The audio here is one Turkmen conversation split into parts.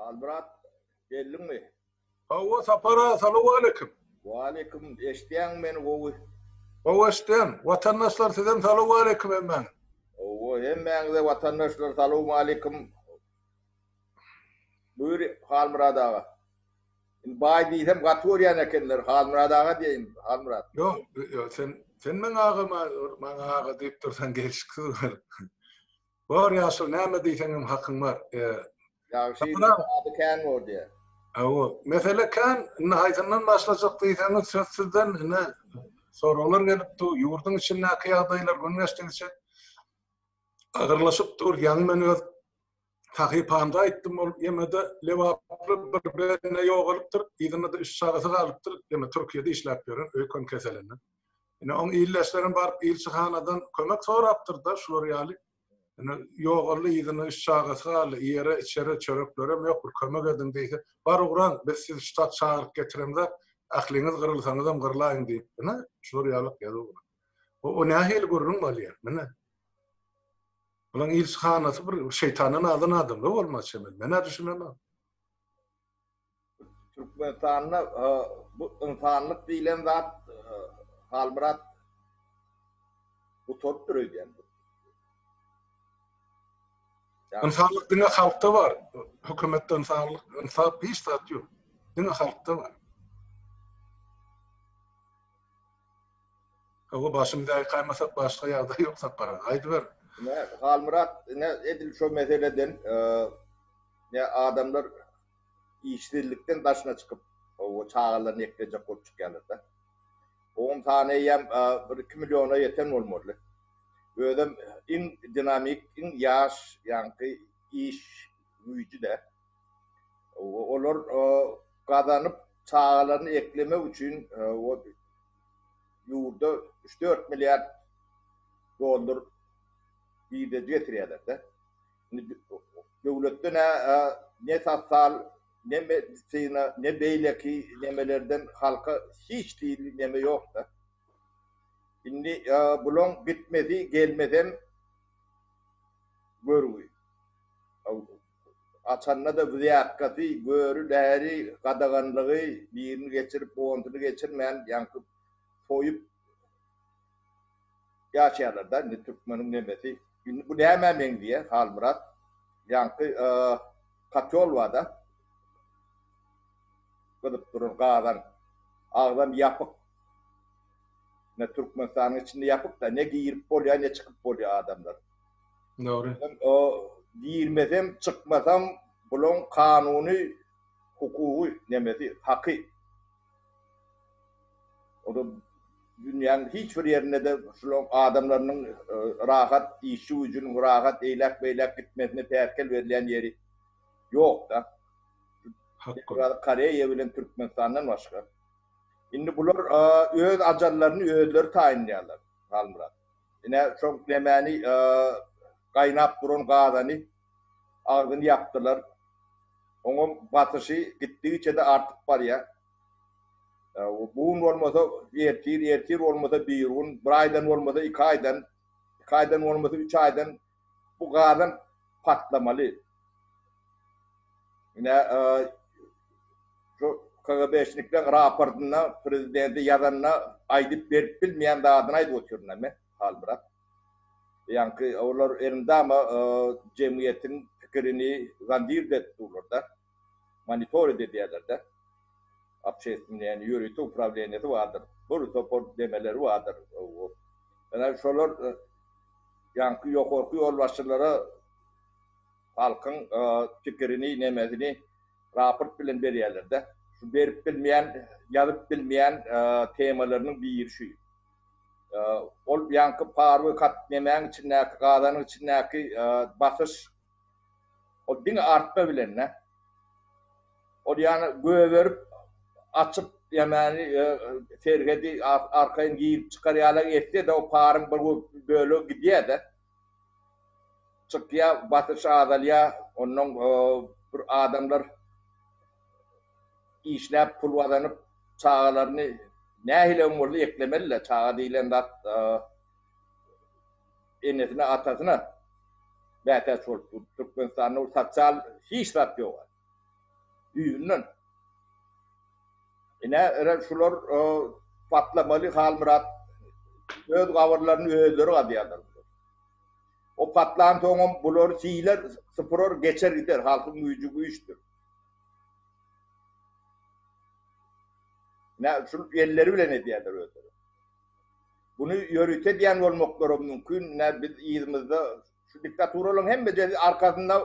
Halmyrat, geldiňmi? Hawa, Sapar aga, salowaleýkim. Waleýkim, eşidýäňmi meni gowy? Gowy eşidýän. Watandaşlar sizem salowaleýkim hemmäňize. Hawa, hemmäňize watandaşlar salowmaleýkim. Buýur Halmyrat aga. Indi baý diýsem gaty görýän ekenler, Halmyrat aga diýeýin, Halmyrat. Ýok, ýok, sen sen meň agama maňa aga diýip dursaň gelşiksiz bolar. Bor ýaşuly näme diýseňem hakyň bar. Ýagşy ady kän bor diýýär. Hawa, mesele kän, indi haýsyndan başlajak diýseňiz söz sizden, ine soraglar gelip dur, ýurduň içindäki ýagdaýlar gün geçdigiçe agyrlaşyp dur, ýaňy men öz sahypamda aýtdym, ol ýemede lebaply bir bende ýogalypdyr, yzynda-da üç çagasy galypdyr, ýeme Türkiýede işläp ýören öýken keselinden. Ine oň ildeşlerem baryp ilçihanadan kömek sorapdyr-da şular ýaly. Ine ýogaldy yzynda üç çagasy galdy, iýere içere çöreklerem ýok bir kömek ediň diýse, bar ugraň biz sizi şu tak çagyryp getiremzok, ähliňiz gyrylsaňyzam gyrlaýyň diýip, ine şular ýalyk ýazuw bar. O, o nähili gürrüň bolýar? Mine. Bulaň ilçihanasy bir şeýtandan azan adamlar bolmaz çemeli. Men-ä düşünemok. Türkmenistanda bu ynsanlyk diýlen zat Halmyrat gutarypdyr öýdýän. Ynsanlyk diňe halkda bar. Hökümetde ynsanlyk, ynsap hiç zat ýok. Diňe halkda bar. Hawa başymyzy ýaýkaýmasak başga ýagdaý ýok Sapar aga. Aýdyber. Ine Halmyrat ine edil şo meseleden ne adamlar işsizlikden daşyna çykyp o çagalaryny eklejek bolup çykýarlar-da. Oň sany eýýäm bir 2 milliona ýeten bolmaly. Özem iň dinamik, iň ýaş ýaňky iş güýji-de. Olar gazanyp çagalaryny eklemek üçin ýurda üç-dört milliard dollar girdeji getirýärler-de. Indi döwletde ne ne sosial, ne medisina, ne beýleki nemelerden halka hiç hili neme ýok-da. Indi bulaň gitmesi, gelmesem görgi. Açanda-da wzýatkasy, göri, bäri, gadaganlygy birini geçirip, onsuny geçirmän, ýaňky soýup ýaşaýarlar-da indi türkmeniň nemesi. Indi bu nämä meňzeýär, Halmyrat? Ýaňky kotýol bar-da, gyzyp duran gazan. Agzam ýapyk. Ine Türkmenistanyň içinde ýapyk-da, ne girip bolýar, ne çykyp bolýar adamlar. Dogry. O girmesem, çykmasam bulaň kanuny hukugy nemesi, haky. O da dünýäniň hiç bir ýerinde-de şulaň adamlarynyň rahat işçi güýjüniň rahat eýläk-beýläk gitmesine päsgel berilýän ýeri ýok-da. Koreýa bilen Türkmenistandan başga. Indi bular öz ajallaryny özleri taýynlaýarlar, Halmyrat. Ine, şo nemäni gaýnap duran gazany agzyny ýapdylar. Oňam basyşy gitdigiçe-de artyp barýar. Bu gün bolmasa ertir, ertir bolmasa birigün, bir aýdan bolmasa iki aýdan, iki aýdan bolmasa üç aýdan bu gazan patlamaly. Ine, şu KGB-şnikleň raportynda prezidente ýazanda aýdyp berip bilmeýän zadyny aýdyp otyryn men, Halmyrat. Ýaňky olar elmydama jemgyýetiň pikirini zondird edip durlar-da, monitorid edýärler-de. Obşestweniý, ýagny ýörite uprawleniýesi bardyr, bir topar demeleri bardyr. Ýöne şolar ýaňky ýokarky ýolbaşçylara halkyň pikirini, nemesini raport bilen berýärler-de. Şu berip bilmeýän, ýazyp bilmeýän temalarynyň biri şu. Ol ýaňky parwy kat nemäň içindäki, gazanyň içindäki basyş ol diňe artma bilen-de. Ol ýany gögerip, açyp ýemäni serhedi arkaýyn girip çykar ýaly etse-de o paryň bir bölegi gidýär-de. Çykýar, basyş azalýar, onnoň bir adamlar işläp pul gazanyp çagalaryny nähilem bolsa eklemeli-le, çaga diýlen zat enesine, atasyna mätäç bolup dur. Türkmenistanda ol sosial hiç zat ýok. Düýbünden. Ine, ere şular patlamaly Halmyrat öz gabyrlaryny özleri gazýarlar. O patlan soňam bulary siler, sypyrar, geçer gider. Halkyň güýji güýçdür. Ine, şul elleri bilen edýärler özleri. Buny ýörite edýän bolmaklaram mümkin. Ine, biz yzymyzda şu diktaturalaryň hemmejesi arkasynda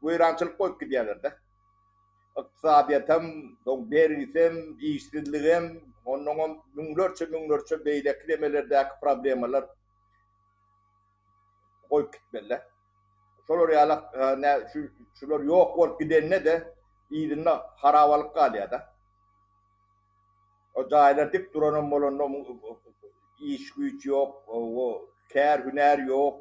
weýrançylyk goýup gidýärler-de. Ykdysadyýetem, soň bergisem, işsizligem, onnoňam müňlerçe-müňlerçe beýleki nemelerdäki problemalar goýup gitmeli-de. Şolar ýaly nä şu şular ýok bolup gidende-de yzynda harabalyk galýar-da. O jaýlar dik duranam bolanda iş güýç ýok, o kär hünär ýok.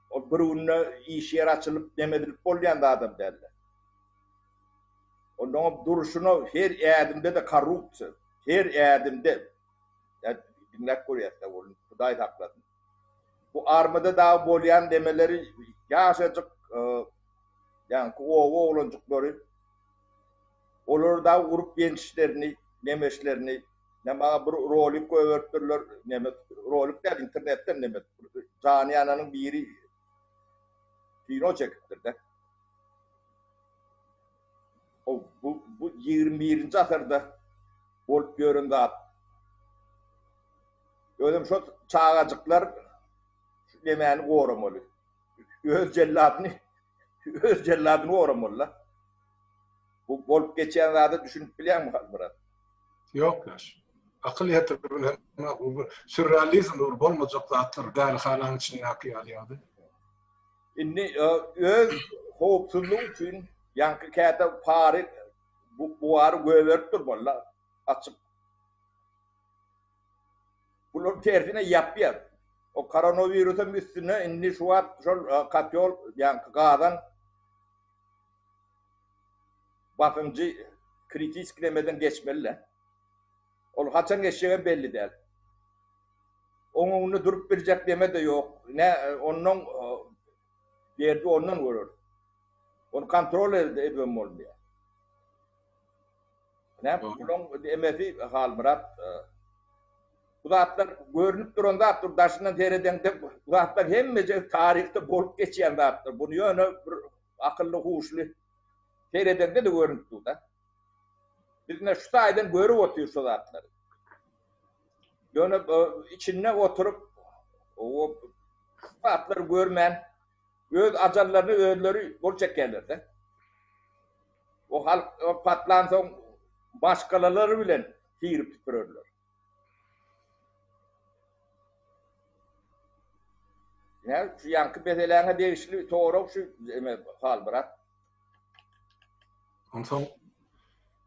Ol bir günde iş ýeri açylyp neme edilip bolýan zadam däldi. Onnoňam durşuna her ädimde-de korrupsiýa, her ädimde. Ýa diňläp görýäs-dä ol Hudaý saklasyn. Bu armada dagy bolýan nemeleri ýaşajyk ýaňky oba oglanjyklary olary dagy urup ýençişlerini, nemeşlerini ne maňa bir rolik goýberipdirler, neme rolik däl internetden neme jany ýananyň biri kino çekipdir-de. O bu bu 21-nji asyrda bolup ýören zat. Özem şo çagajyklar şu nemäni goramaly. Öz jelladyny öz jelladyny goramaly-da. Bu bolup geçýän zada düşünip bilýäňmi Halmyrat? Ýok ýaş. Akyl ýetirip bilemok. Bu sürrealizm bu bolmajak zatlar dälihananyň içindäki ýaly ýaly. Indi öz howpsuzlygy üçin ýaňky käte pary buwary göberip durmaly-da açyk. Bular tersine ýapýar. O koronawirusam üstüne indi şu wagt şol kotýol ýaňky gazan basynjy kritiski nemeden geçmeli-de. Ol haçan geçjegem belli däl. Oň öňünde durup biljek neme-de ýok. Ne ondan derdi ondan görer. Ony kontrol edibem bolmaýar. Näme bulaň emesi Halmyrat bu zatlar görnüp duran zatdyr daşyndan seredeňde bu zatlar hemmejek taryhda bolup geçýän zatlar. Buny ýöne bir akylly huşly seredeňde-de görnüp dur-da. Biz ine şu taýdan görüp otyrys şu zatlary. Ýöne içinde oturyp o zatlary görmän öz ajallaryny özleri gol çekýärler-de. O halk patlansoň maşgalalary bilen girip süpürerler. Ine, şu ýaňky meseläňe degişli sorag şu eme Halmyrat. Onsoň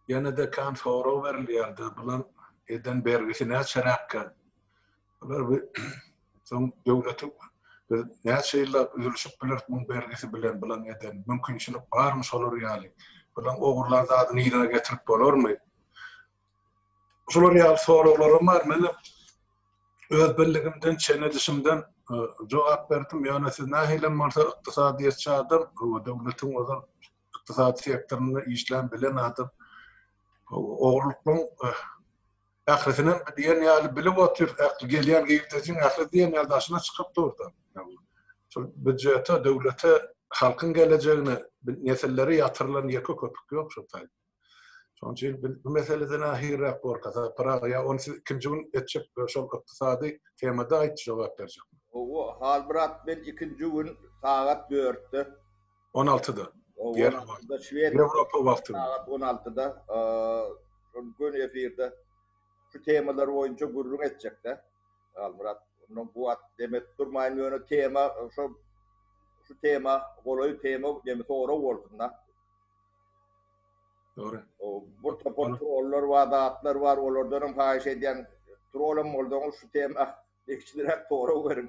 ýene-de kän sorag berilýärdi, bulan eden bergisi näçeräkkä? Bular bu soň döwleti biz näçe ýyllap üzülişip bileris muň bergisi bilen bulan eden mümkinçilik barmy şolar ýaly? Bulan ogurlan zadyny yzyna getirip bolarmy? Şular ýaly soraglaram bar. Menem öz bildigimden, çen edişimden jogap berdim. Ýöne siz nähilem bolsa ykdysadyýetçi adam, döwletiň ozal ykdysady sektorynda işlän bilen adam. Ogurlyklaryň ählisinem diýen ýaly bilip otyr. Ähli gelýän girdejiň ähli diýen ýaly daşyna çykyp dur-da. Şol býujete, döwlete, halkyň gelejegine, nesillere ýatyrylan ýeke köpük ýok şo taýda. Şonuň üçin biz bu meselede nähiliräk borka, Sapar aga, ýa ony siz ikinji gün etjek şol ykdysady temada aýt jogap berjek. Hawa, Halmyrat men ikinji gün sagat dörtde. On altyda. On altyda Şwesiýa. Ýewropa wagty. Sagat on altyda şol göni efirde şu temalar boýunça gürrüň etjekde. Halmyrat, ondan bu wagt demek durmaýyn ýöne tema şo şu tema golaý tema demi sorag bolsun-da. Dogry. O bir topar trollar bar, zatlar bar, olardan hem haýyş edýän. Trolam bolsaňyz şu tema degişliräk sorag beriň.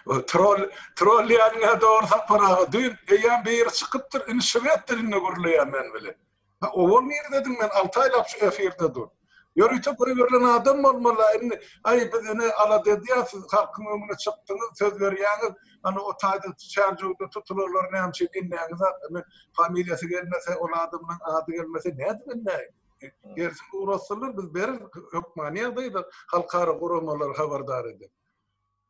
O troll, troll diýýäniň-ä dogry Sapar aga. Düýn eýýäm biri çykypdyr, indi şwed dilinde gürleýär men bilen. Ha, owal niredediň men 6 aýlap şu efirde dur. Ýörite goýberilen adam bolmaly. Indi aý biz ine alada edýäs, siz halkyň öňüne çykdyňyz, söz berýäňiz. Ana o taýda Çärjewde tutulanlar näme üçin inmäňiz men familiýasy gelmese, ol adamyň ady gelmese nädip inmäýin? Gelsin ugratsalar biz bereris hökmany ýagdaýda halkara guramalary habardar eder.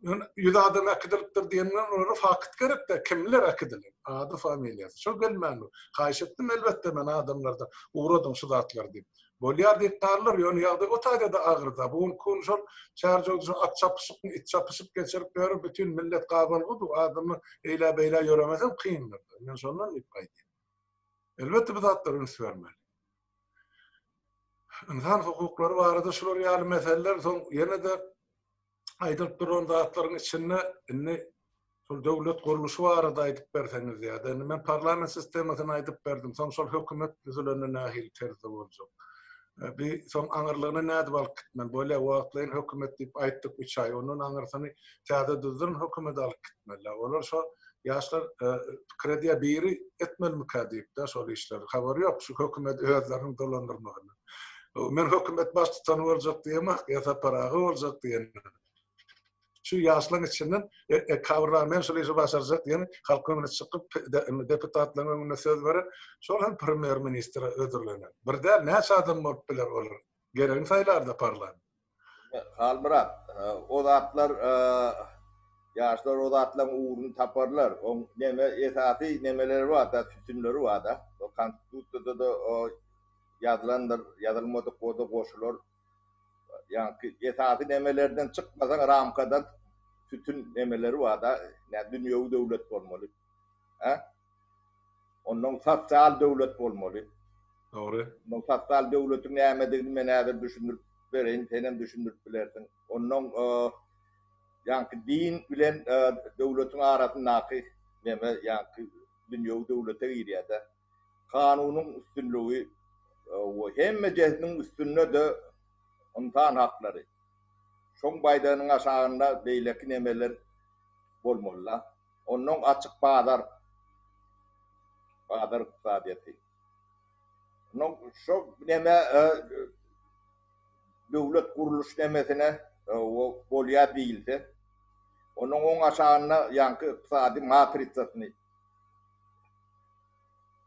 Ýöne 100 adam äkidilipdir diýenden olara fakt gerek-dä, kimler äkidilen, ady, familiýasy. Şo gelmän dur. Haýyş etdim elbetde men adamlardan, ugradyň şu zatlary diýip. Bolýar diýip galdylar, ýöne ýagdaý o taýda-da agyr-da. Bu günki gün şol Çärjewde şo at çapyşykmy, it çapyşyk geçirip ýör, bütin millet gabalgy-du, adamlar eýlä-beýlä ýöremesem kyndyr-da. Men şondan diýip aýdýan. Elbetde bu zatlara üns bermeli. Ynsan hukuklary barada şular ýaly meseleler soň ýene-de aýdylyp duran zatlaryň içinde indi şol döwlet gurluşy barada aýdyp berseňiz ýa-da indi men parlament sistemasyny aýdyp berdim, soň şol hökümet düzülende nähili terzde boljak? Bi soň aňyrlygyna nädip alyp gitmeli? Bolýa wagtlaýyn hökümet diýip aýtdyk üç aý, ondan aňyrsyny täze düzülen hökümeti alyp gitmeli. Olar şo ýaşlar pikir edýär biri etmelimikä diýip-de şol işleri. Habary ýok şu hökümeti özleriniň dolandyrmagyny. Men hökümet baştutany boljak diýemok, ýa Sapar aga boljak diýen. Şu ýaşlaryň içinden ekabyrlar men şul işi başarjak diýen halkyň öňüne çykyp deputatlaryň öňünde söz beren şol hem premýer ministre hödürlener. Bir däl näçe adam bolup biler olar. Geregini saýlarda parlament. Halmyrat, o zatlar ýaşlar o zatlaryň ugruny taparlar. Oň neme esasy nemeleri bar-da, sütünleri bar-da. O konstitusiýada-da o ýazylandyr, ýazylmadyk bolsa goşular. Ýaňky esasy nemelerden çykmasaň ramkadan sütün nemeleri bar-da, nä dünýewi döwlet bolmaly. Hä? Ondan sosial döwlet bolmaly. Dogry. Ondan sosial döwletiň nämedigini men häzir düşündirip bereýin, senem düşündirip bilersiň. Ondan ýaňky din bilen döwletiň arasyndaky neme ýaňky dünýewi döwlete girýär-de. Kanunyň üstünligi we hemmejesiniň üstünde-de ynsan haklary. Şoň baýdagynyň aşagynda beýleki nemeler bolmaly-da. Onnoň açyk bazar, bazar ykdysadyýeti. Onnoň şo neme döwlet gurluş nemesine bolýar diýilse, onnoň oň aşagynda ýaňky ykdysady matrisasyny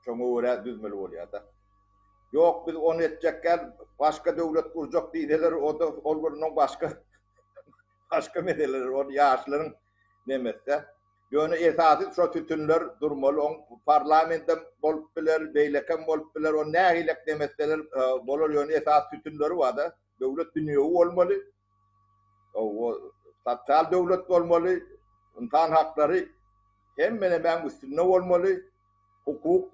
şoňa görä düzmeli bolýar-da. Ýok, biz ony etjek däl, başga döwlet gurjak diýseler, o-da ol bir onuň başga başga meseleler, ol ýaşlaryň nemesi-dä. Ýöne esasy şo sütünler durmaly, oň parlamentem bolup biler, beýlekem bolup biler, ony nähilek neme etseler bolar, ýöne esasy sütünleri bar-da. Döwlet dünýewi bolmaly, sosial döwlet bolmaly, ynsan haklary hemme nemäň üstünde bolmaly, hukuk,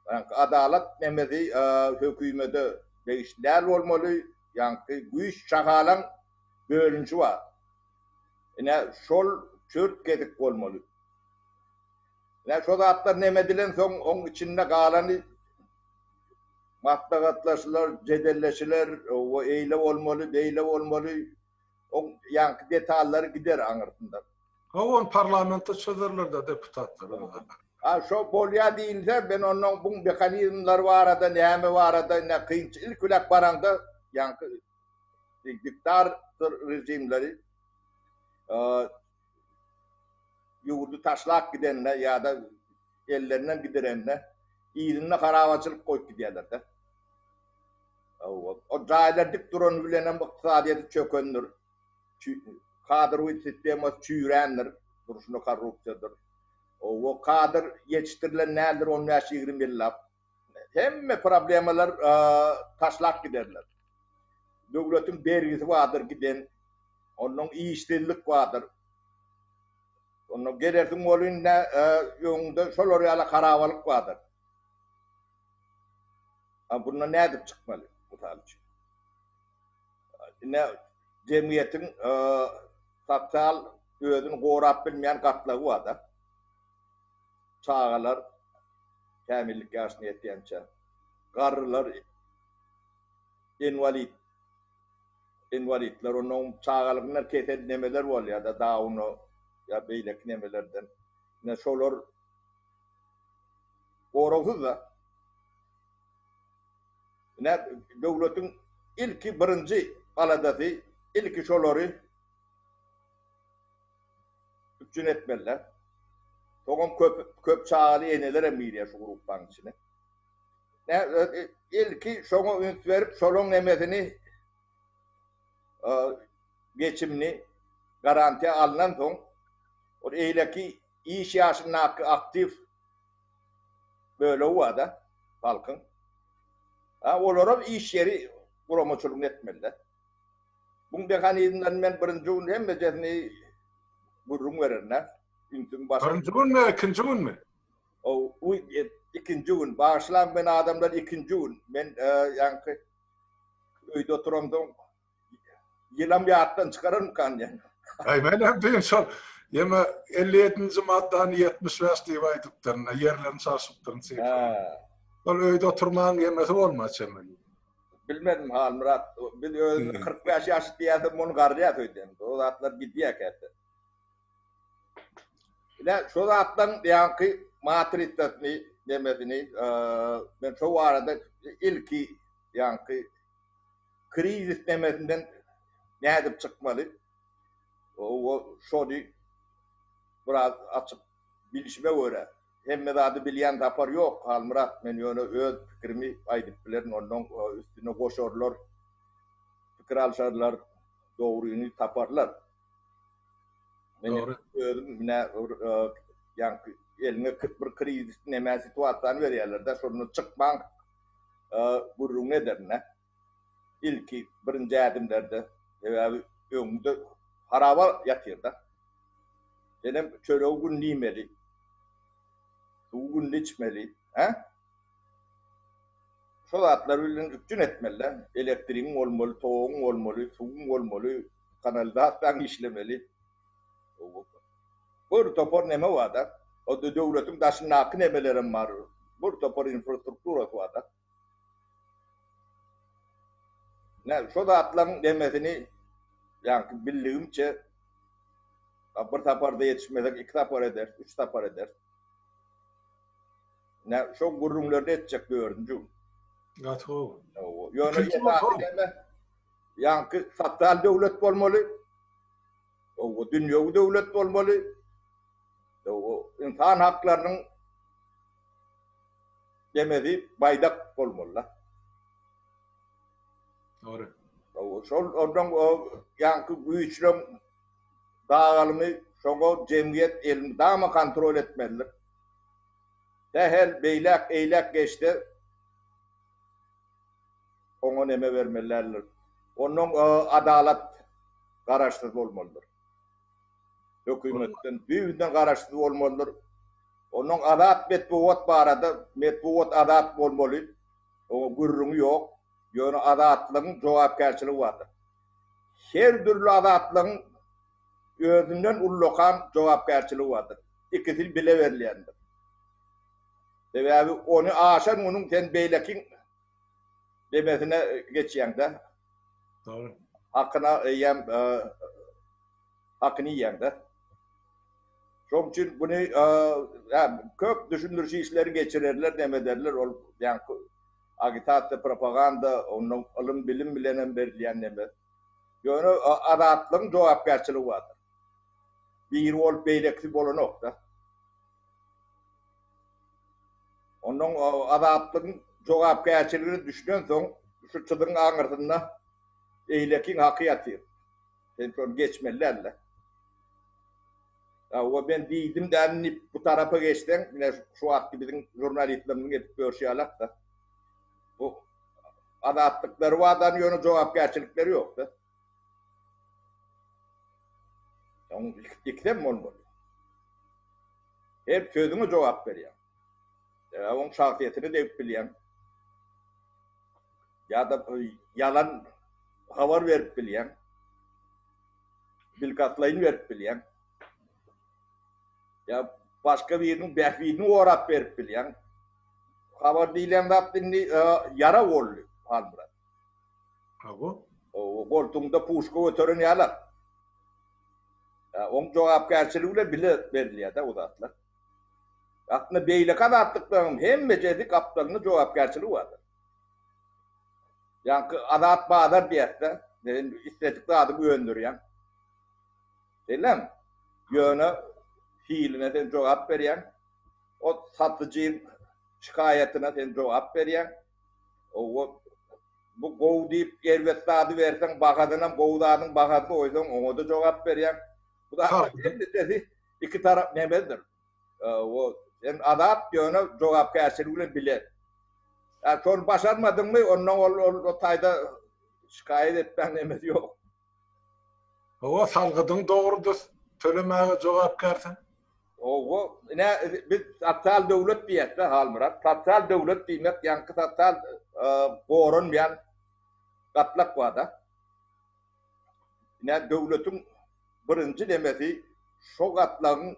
ýaňky adalat nemesi hökümete degişli däl bolmaly, ýaňky güýç şahalaň bölünişi bar. Ine, şol çört kezik bolmaly. Ine, şo zatlar neme edilensoň, oň içinde galany maslahatlaşylar, jedelleşiler, o eýle bolmaly, beýle bolmaly, oň ýaňky detallary gider aňyrsyndan. Hawa, ony parlamentde çözerler-dä deputatlar özleri. A şo bolýa diýilse, men onnoň buň mehanizmleri barada, näme barada, ine, kynçy, ilki bilen baraňda, ýaňky diktator režimleri ýurdy taşlap gidende ýa-da ellerinden gidirende yzynda harabaçylyk goýup gidýärler-de. O jaýlar dik durany bilen hem ykdysadyýeti çökendir. Kadrowy sistemasy çüýrändir, durşuna korrupsiýadyr. O kadr ýetişdirilen däldir on bäş-ýigrimi ýyllap. Hemme problemalar taşlap giderler. Döwletiň bergisi bardyr giden. Ondan işsizlik bardyr. Ondan gelersiň welin nä öňüňde şolar ýaly harabalyk bardyr. A bundan nädip çykmaly, mysal üçin? Ine jemgyýetiň sosial özüni gorap bilmeýän gatlagy bar-da. Çagalar kämillik ýaşyna ýetýänçä, garrylar, inwalid, inwalidler, onnoň çagalygyndan kesel nemeler bolýar-da, dauna ýa beýleki nemelerden. Ine şolar goragsyz-da. Ine döwletiň ilki birinji aladasy ilki şolary üpjün etmeliler. Soňam köp köp çagaly eneler hem girýär şu gruppanyň içine. Ilki şoňa üns berip şolaň nemesini geçimini garantiýa alnan soň ol eýleki iş ýaşyndaky aktiw bölegi bar-da halkyň. Ha, olaram iş ýeri guramaçylygyny etmeli-de. Bu mehanizmlerini men birinji gün hemmejesini gürrüň bererin-ä. Ünsüň başga. Birinji günmi, ikinji günmi? O, ikinji gün. Bagyşlaň meni adamlar, ikinji gün. Men ýaňky öýde oturamsoň ýylam ýatdan çykararmykan diýen. Aý men hem düýn şol ýeme 57-nji maddany 75 diýip aýdypdyryn, ýerlerini çalşypdyryn sifrany. Şol öýde oturmagyň ýemesi bolmaz çemeli. Bilmedim Halmyrat, biz özümiz 45 ýaş diýýäsem ony garryýas öýdýän. O zatlar gidýär käte. Ine şo zatlaryň ýaňky matrisasyny, nemesini men şo barada ilki ýaňky krizis nemesinden nädip çykmaly? O şony biraz açyp bilşime görä. Hemme zady bilýän Sapar ýok, Halmyrat, men ýöne öz pikirimi aýdyp bilerin, onnoň üstüne goşarlar, pikir alşarlar, dogryny taparlar. Men özüm ine ýaňky eliňe bir krizis neme situasiýany berýärler-de, şondan çykmaň gürrüňini ederin-dä. Ilki birinji ädimlerde, sebäbi öňüňde haraba ýatyr-da. Senem çöregi günde iýmeli, suwy günde içmeli, hä? Şo zatlar bilen üpjün etmeli-dä. Elektrigiň bolmaly, toguň bolmaly, suwuň bolmaly, kanalizasiýaň işlemeli. Bir topar neme bar-da. O döwletiň daşyndaky nemelerem bar. Bir topar infrastrukturasy bar-da. Ine, şo zatlaryň nemesini ýaňky bildigimçe bir saparda ýetişmesek, iki sapar ederis, üç sapar ederis. Ine, şo gürrüňlerini etjek dördünji gün. Gaty gowy. Ýöne esasy neme? Ýaňky sosial döwlet bolmaly. Owa, dünýewi döwlet bolmaly. Owa, ynsan haklarynyň demesi baýdak bolmaly-da. Dogry. Şol ondan o ýaňky güýçleň dagalymy şoňa jemgyýet elmydama kontrol etmelidir. Sähel beýläk eýläk geçse oňa neme bermeli däldir. Ondan adalat garaşsyz bolmalydyr. Hökümetden düýbünden garaşsyz bolmalydyr. Ondan azat metbugat barada metbugat azat bolmaly. Oňa gürrüňi ýok. Ýöne azatlygyň jogapkärçiligi bardyr. Her dürli azatlygyň özünden ullakan jogapkärçiligi bardyr. Ikisi bile berilýändir. Sebäbi ony aşan günüň sen beýlekiň demesine geçýäň-de. Dogry. Hakyna eýýäm hakyny iýýäň-de. Şoň üçin buny köp düşündiriş işleri geçirerler, neme ederler, ol ýaňky agitasiýa, propaganda, ondan ylym-bilim bilen hem berilýän neme. Ýöne azatlygyň jogapkärçiligi bardyr. Biri bolup beýlekisi bolanok-da. Ondan azatlygyň jogapkärçiligine düşünensoň, şu çyzygyň aňyrsynda beýlekiň haky ýatyr. Sen şony geçmeli däl-de. Hawa, men diýdim däl diýip bu tarapa geçseň, ine şu wagtky biziň žurnalistlerimiziň edip ýörşi ýalak-da. Bu azatlyklary bar-da, ýöne jogapkärçilikleri ýok-da. Onuň ikisem bolmaly. Her sözüňe jogap berýäň. Sebäbi onuň şahsyýetine degip bilýäň. Ýa-da ýalan habar berip bilýäň. Bilkastlaýyn berip bilýäň. Ýa başga biriniň bähbidini gorap berip bilýäň. Habar diýlen zat indi ýara boldy, Halmyrat. Hawa. O goltugyňda puşka göteren ýalak. Oň jogapkärçiligi bilen bile berilýär-de o zatlar. Aslynda beýleki azatlyklaryň hemmejesi gapdalynda jogapkärçiligi bardyr. Ýaňky azat bazar diýýäs-de, sen isledik zadyňy öndürýäň. Şeýlemi? Ýöne hiline sen jogap berýäň. O satyjyň şikaýatyna sen jogap berýäň. Owa, bu gowy diýip erbet zady berseň, bahasynam gowy zadyň bahasyny goýsaň, oňa-da jogap berýäň. Bu zatlar hemmesi iki tarap nemedir. O sen azat ýöne jogapkärçilik bilen bile. Ýa şony başarmadyňmy, onda ol ol o taýda şikaýat etmäň nemesi ýok. Hawa, salgydyň dogrudyr, tölemäge jogapkärsiň. Hawa, ine biz sosial döwlet diýýäs-de, Halmyrat. Sosial döwlet diýmek ýaňky sosial goranmaýan gatlak bar-da. Ine döwletiň birinji nemesi şo gatlagyň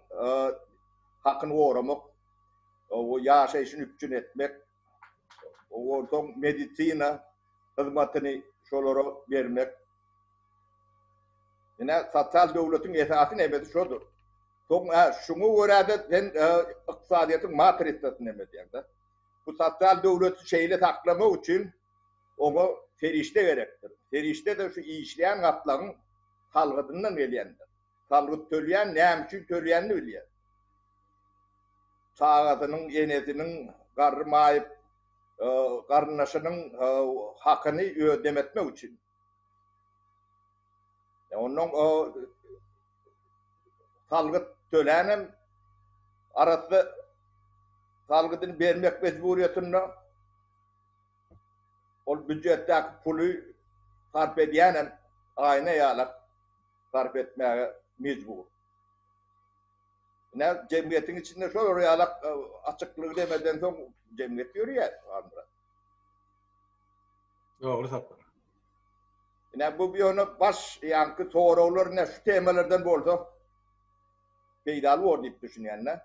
hakyny goramak, ýaşaýşyny üpjün etmek, onsoň medisina hyzmatyny şolara bermek. Ine sosial döwletiň esasy nemesi şodur. Soň şuňa görä-de sen ykdysadyýetiň matrisasyny neme edýäň-de. Bu sosial döwleti şeýle saklamak üçin Oňa serişde gerekdir. Serişde-de şu işleýän gatlagyň salgydyndan gelýändir. Salgyt töleýän näme üçin töleýänini bilýär. Çagasynyň, enesiniň, garry maýyp garyndaşynyň hakyny ödemetmek üçin. Ondan salgyt tölänem arassa salgydyny bermek mejburyýetinde. Ol býujetdäki puly sarp edýänem aýna ýalak sarp etmäge mejbur. Ine, jemgyýetiň içinde şolar ýalak açyklygy demeden soň jemgyýet ýörýär. Dogry Sapar. Ine, bu ýöne baş ýaňky soraglar ine şu temalardan bolsa peýdaly bor diýip düşünýän-de.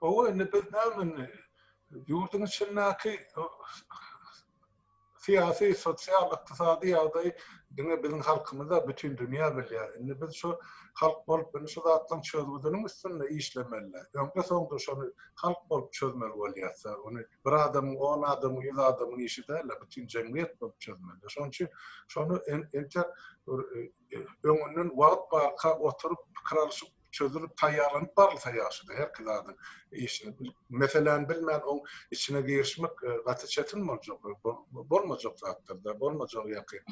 Hawa, indi biz näme indi ýurduň içindäki syýasy, sosial, ykdysady ýagdaýy diňe biziň halkymyz-da, bütin dünýä bilýär. Indi biz şu halk bolup indi şu zatlaryň çözgüdiniň üstünde işlemeli. Öňde-soňda şony halk bolup çözmeli bolýar. Ony bir adamyň, on adamyň, ýüz adamyň işi däl-de, bütin jemgyýet bolup çözmeli. Şonuň üçin şony entek bir öňünden wagt barka oturyp, pikir alşyp, çözülip, taýýarlanyp barylsa ýagşydy herki zadyň işini. Meseläni bilmän oň içine girişmek gaty çetin boljak, bolmajak zatdyr-da, bolmajagy ýakyn.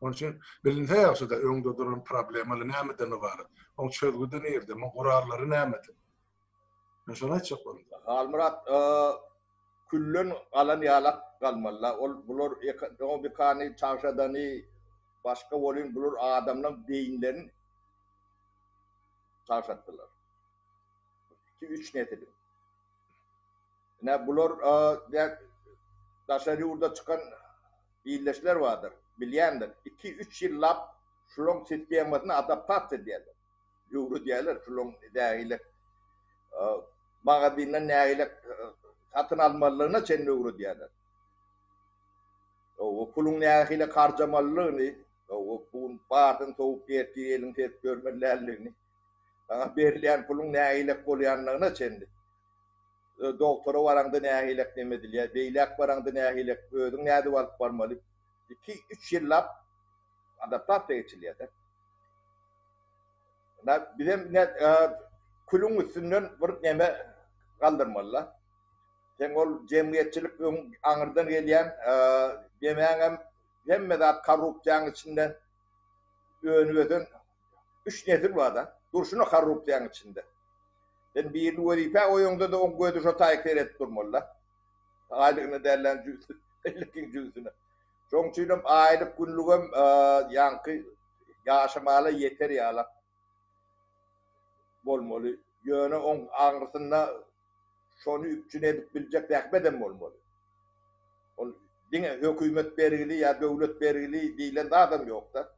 Onuň üçin bilinse ýagşyda öňde duran problemaly nämeden ybarat, oň çözgüdi nirde, muň gurallary nämede. Men şony aýtjak boldum. Halmyrat, külden galan ýalak galmaly-la. Ol bular ekonomikany çagşadany başga welin bular adamlaň beýinlerini çagşatdylar. Iki-üç nesiliň. Ine bular daşary ýurda çykan ildeşler bardyr, bilýändir. Iki-üç ýyllap şulaň sistemasyna adaptasiýa edýärler. Öwredýärler şulaň nähili magazinden nähili satyn almalydygyna çenli öwredýärler. O puluň nähili harjamalydygyny, o bu barsyny sowup ertir eliň serip ýörmeli däldigini, saňa berilýän puluň nähili bolýandygyna çenli. Dogtora baraňda nähili neme edilýär, beýläk baraňda nähili, özüň nädip alyp barmaly. Iki-üç ýyllap adaptasiýa geçilýär-de. Bizem ine külüň üstünden bir neme galdyrmaly-la. Sen ol jemgyýetçilik öň aňyrdan gelýän demäňem hemme zat korrupsiýaň içinde önüp ösen üç nesil bar-da. Durşuna korrupsiýaň içinde. Sen birini wezipä goýaňda-da oň gözi şo taýy seredip durmaly-da. Aýlygyna däl-ä jübüsine, beýlekiň jübüsine. Şoň üçinem aýlyk günlügem ýaňky ýaşamala ýeter ýalak bolmaly. Ýöne oň aňyrsynda şony üpjün edip biljek zähmetem bolmaly. Ol diňe hökümet bergili ýa döwlet bergili diýlen zadam ýok-da.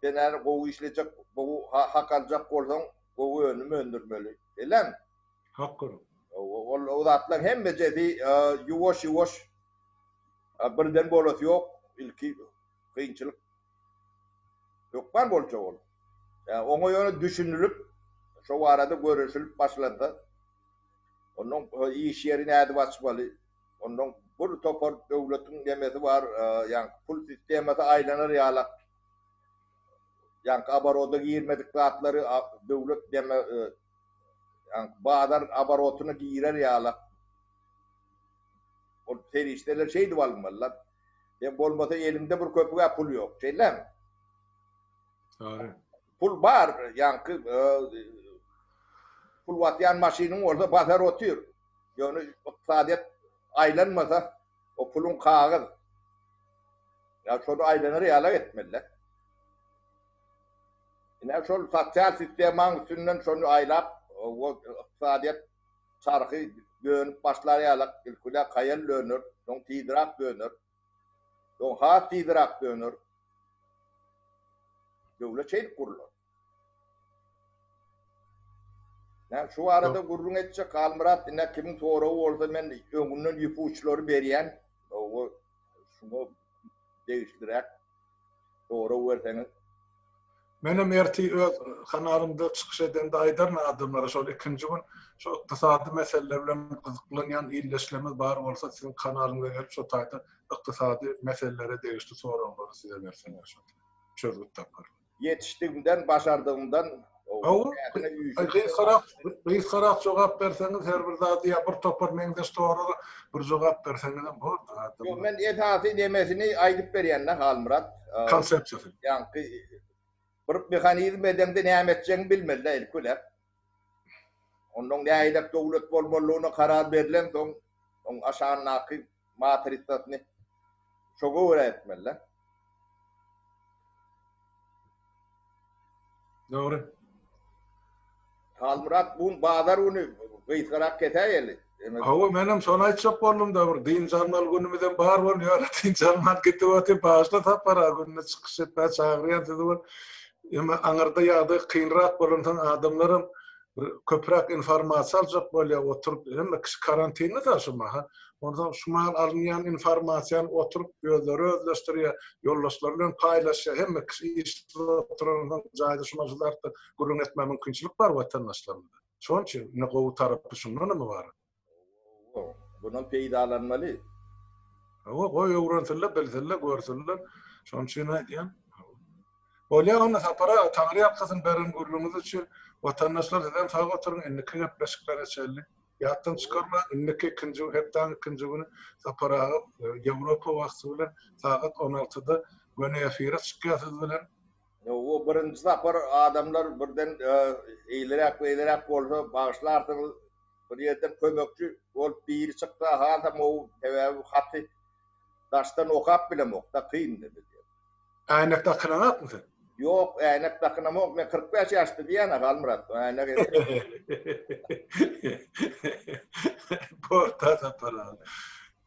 Sen häli gowy işlejek, gowy hak aljak bolsaň, gowy önüm öndürmeli. Şeýlemi? Hak görüň. Ol o zatlaryň hemmejesi ýuwaş-ýuwaş birden bolasy ýok. Ilki kynçylyk hökman boljak ol. Oňa ýöne düşünilip, şo barada göreşilip başlansa, ondan iş ýeri nädip açmaly, ondan. Bir topar döwletiň nemesi bar, ýaňky pul sistemasy aýlanar ýalak. Ýaňky oboroda girmedik zatlary döwlet neme ýaňky bazar oborotyna girer ýalak. Ol serişdeler şeýdip alynmalylar. Sen bolmasa eliňde bir köpüg-ä pul ýok, şeýlemi? Dogry. Pul bar, ýaňky pul basýan maşynyň bolsa basar otyr. Ýöne ykdysadyýet aýlanmasa, o puluň kagyz. Ýa şony aýlanar ýalak etmeli-dä. Ine şol sosial sistemaň üstünden şony aýlap, ykdysadyýet çarhy dönüp başlar ýalak, ilki-le haýal döner, soň tizräk döner. Soň has tizräk döner. Döwlet şeýdip gurlar. Näme şu barada gürrüň etjek Halmyrat ine kimiň soragy bolsa men öňünden ýüp uçlary berýän. O şuňa degişliräk sorag berseňiz. Menem ertir öz kanalymda çykyş edende aýdaryn adamlara şol ikinji gün şu ykdysady meseleler bilen gyzyklanýan ildeşlerimiz bar bolsa siziň kanalyňyza gelip şo taýda ykdysady meselelere degişli soraglary size berseler şo çözgüt taparlar. Ýetişdigimden, başardygymdan Hawa, gysgarak, gysgarak jogap berseňiz her bir zady ýa bir topar meňzeş soraga bir jogap berseňizem bordy adam. Ýok, men esasy nemesini aýdyp berýän-de Halmyrat. Konsepsiýasy. Ýaňky bir mehanizm edeňde näme etjegiňi bilmeli-dä ilki bilen. Onnoň nähilek döwlet bolmalydygyna karar berlensoň, oň aşagyndaky matrisasyny şoňa görä etmeli-dä. Dogry. Halmyrat bu gün bazar güni gysgarak kesäýeli. Hawa menem şony aýtjak boldum-da bir dynç almaly günümizem bar bolýar. Dynç alman gidip otyr. Bagyşla Sapar aga günde çykyş etmäge çagyrýan sizi bir. Emma aňyrda ýagdaý kynrak bolansoň adamlaram bir köpräk informasiýa aljak bolýar oturyp hemme kişi karantinde-da şu mahal. Onsoň şu mahal alynýan informasiýany oturyp özleri özleşdirýär, ýoldaşlary bilen paýlaşýar. Hemme kişi işsiz oturansoň jaýda şu mahal şu zatda gürrüň etmäge mümkinçilik bar watandaşlarymyza. Şonuň üçin ine gowy tarapy şundan ybarat. Hawa, bundan peýdalanmaly. Hawa, goý öwrensinler, bilsinler, görsünler. Şonuň üçin aýdýan. Bolýa onda Sapar aga, Taňry ýalkasyn beren gürrüňiz üçin. Watandaşlar sizem sag oturyň, indiki gepleşiklere çenli. Ýatdan çykarmaň, indiki ikinji hepdäň ikinji güni Sapar aga Ýewropa wagty bilen sagat on altyda göni efire çykýar siz bilen. Hawa, birinji sapar adamlar birden eýleräk-beýleräk bolsa bagyşlarsyňyz. Bir ýerden kömekçi bolup biri çyksa hasam gowy, sebäbi haty daşdan okap bilemok-da, kyn bizde. Äýnek dakynaňakmy sen? Ýok, äýnek dakynamok. Men 45 ýaşda diýýän-ä Halmyrat. Äýnek Borda Sapar aga.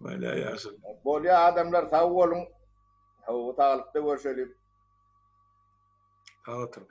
Bolýa ýaşuly. Bolýa adamlar sag boluň. Hawa, saglykda görşeliň. Sag oturyň.